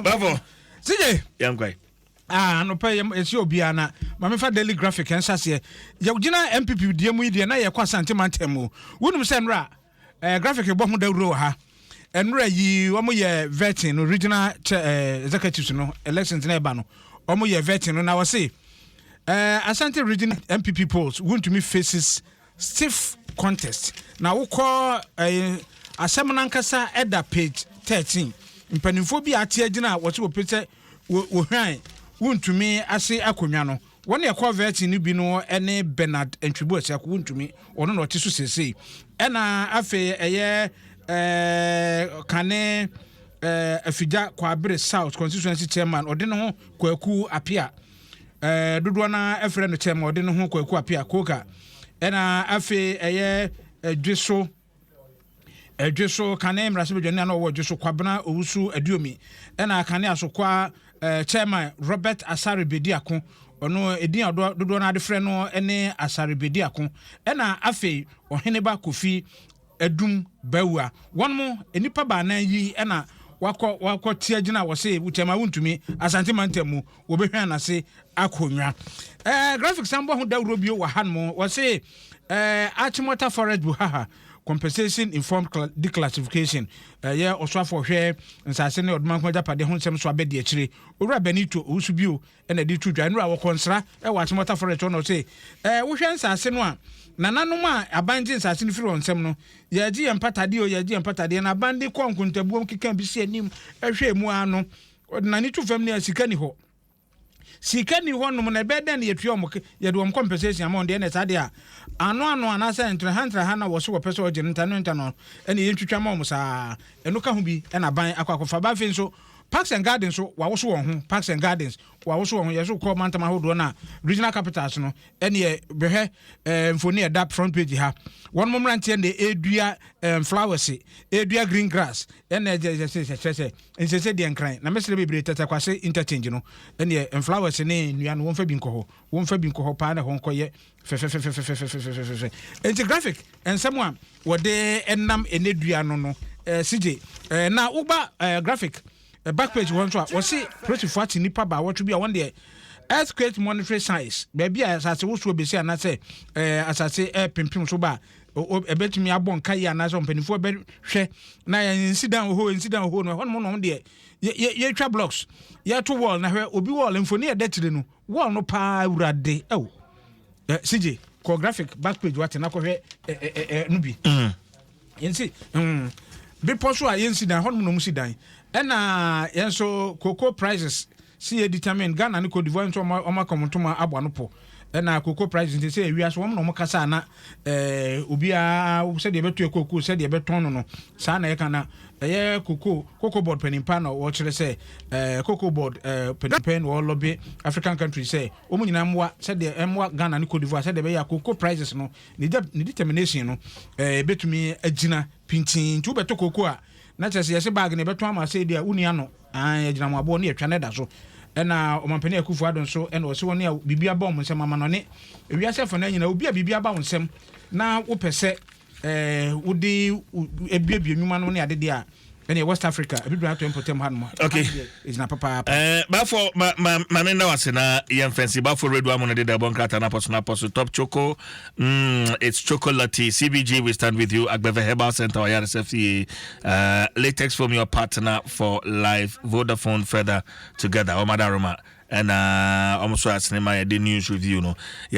Bafo. CJ. Yɛnkwae. Ah, anɔpɛ yɛ ɛsi obiara na maame fa Daily Graphic ɛnsa seɛ yɛgyina NPP deɛ mu yi deɛ na yɛkɔ Asante mantam mu. Wonim sɛ nnora graphic bɔ ho dawuro wɔ ha. Nnora yi wɔn yɛ vetting no, regional executives no, elections na ɛba no, wɔn yɛ vetting no na wɔse Asante Region NPP polls, Wontumi faces stiff contest. Na wokɔ asɛm no ankasa ɛda page 13. Mpanimfoɔ bi a ate agyina a wɔse wɔpɛ sɛ wɔhwan Wontumi ase akonnwa no, wɔn ɛkɔ vetting no bi no ne Bernard Ntwibu Asiako Wontumi, ɔno na ɔte so seesei. Ɛna afei ɛyɛ kane Afigya Kwabere South constituency chairman, ɔde ne ho Kwaku Apia, dodoɔ no ɛfrɛ no chairman, ɔde ne ho Kwaku Apia Koka. Ɛna afei ɛyɛ Ɛdwe so kane mmarahyɛbadwani a na ɔwɔ Ɛdwe so, Kwabena Owusu Aduomi. Ɛna kane Asokwa chairman Robert Asare Bediako, ɔno edin a dodoɔ no ade frɛ no ne Asare Bediako. Ɛna afei Ɔheneba Kofi Adum Bawua. Wɔn mo nipa baanan yi ɛna wakɔ tia gyina wɔse chairman Wontumi, Asante mantam mu wɔbɛhwɛ anase akonnwa. Graphics san bɔ ho dawuro bio wɔ hanom. Wɔse Achimota Forest brouhaha, compensation informed declassification. Ɛyɛ ɔsoafo ɔhwɛ nsase ne ɔdomanko agyapadeɛ ho nsɛm so abɛdi akyire, Owura Benito Owusu bio ɛna de to dwa nnura wɔkɔ nsra ɛwɔ Achimota Forest hɔ na ɔse wohwɛ nsase no a nananom a aban gye nsase no firi wɔn nsɛm no, yɛgye yɛn mpatadeɛ o, yɛgye yɛn mpatadeɛ. Na aban de kɔ nkontabuom keka bi si anim ɛhwɛ mu ano, ɔde n'ani to fam ne sika ni hɔ, sika ni hɔ nom na ɛbɛyɛ dɛn na yɛtua wɔn, yɛde wɔn compensation ama wɔn deɛ? Na saa deɛ a ano anaasɛ ntraha ntraha na wɔso wɔpɛ sɛ ɔgye no nta no nta no ɛna yɛntwitwa ma wɔn saa. Ɛno ka ho bi ɛna aban akɔ akɔfa ba. Afei nso Parks and Gardens so wawoso wɔn ho, Parks and Gardens wawoso wɔn ho. Yɛso kɔ mantam ahodoɔ na regional capitals no ɛne bɛhwɛ mfoni ɛda front page ha. Wɔn mo mmeranteɛ na edua flowers, edua green grass. Ɛna ɛgyɛ ɛkyɛ sɛ kyerɛ sɛ nsese deɛ Nkran na mɛsrɛ bebree Tɛtɛ Kwase Interchange no, ɛne flowers ne nnua no, wɔmfa bi nkɔ hɔ, wɔmfa bi nkɔ hɔ paa na ɛhɔ nkɔyɛ fɛfɛfɛfɛfɛfɛfɛfɛ. Nti graphic nsɛm a wɔde ɛnam ɛnɛ dua no sigye na woba graphic back page hɔ nso a, wɔse polisifoɔ akye nipa 18 bi a wɔn deɛ earthquake monitoring science, baabi a asase wosoɔ bɛsi anaasɛ asase ɛpempem so ba a ɛbɛtumi abɔ nka yi anaasɛ mpanimfoɔ bɛhwɛ na yɛnsi dan wɔ hɔ, yɛnsi dan wɔ hɔ no, ɛhɔ nom nom deɛ yɛtwa blocks, yɛto wall. Na hwɛ obi wall mfoni yɛda tiri no, wall no paa. Awurade ɛwɔ CJ, kɔ graphic back page wate na kɔhwɛ ɛ ɛ ɛ no bi. Yɛnsi bepɔ so a yɛnsi dan hɔ nom na ɔmo si dan. Ɛna yɛn nso cocoa prices si yɛ determine Ghana ne Cote d'Ivoire nso ɔmo akɔmɔntoma abɔ ano pɔ. Ɛna cocoa prices nti sɛ ewia so wɔn na ɔmo kasa na obiara sɛdeɛ ɛbɛto cocoa, sɛdeɛ ɛbɛtɔn no saa na yɛka. Na ɛyɛ cocoa board panimpa na wɔkyerɛ sɛ cocoa board panimpa na wɔlobby African countries sɛ wɔn nyinaa mmoa sɛdeɛ ɛmmoa Ghana ne Cote d'Ivoire sɛdeɛ ɛbɛyɛ a cocoa prices no ne determination no ebɛtumi agyina pintin. Nti wobɛtɔ cocoa a na kyerɛ sɛ yɛsɛ bag na ɛbɛtɔn ama sɛ deɛ wuni ano yɛgyina mo aboɔ ne yɛtwa ne da so. Ɛna Ɔmampanin Akufo Addo nso ɛna ɔsɛ wɔn a biribi aba wɔn nsɛm ama no ne ewiase afa no nyinaa, obi a biribi aba wɔn nsɛm na wopɛ sɛ wode ebiebie nnwuma no ne adedeɛ a ɛne West Africa Abibiri atɔ mpɔtam hanom. Ɛgyina papaapa. Bafo, ma me nna wase na yɛmfɛnsi Bafo radio amu no deda bɔ nkrataa no apɔ so no apɔ so. Top Choco, it's chocolate. CBG, we stand with you. Agbeve Herbal Center, Ɔyaresɛ fie, Latex Foam, your partner for life. Vodafone, further together. Ɔmadaroma ɛna ɔmo so asene ma yɛde news review no yɛ.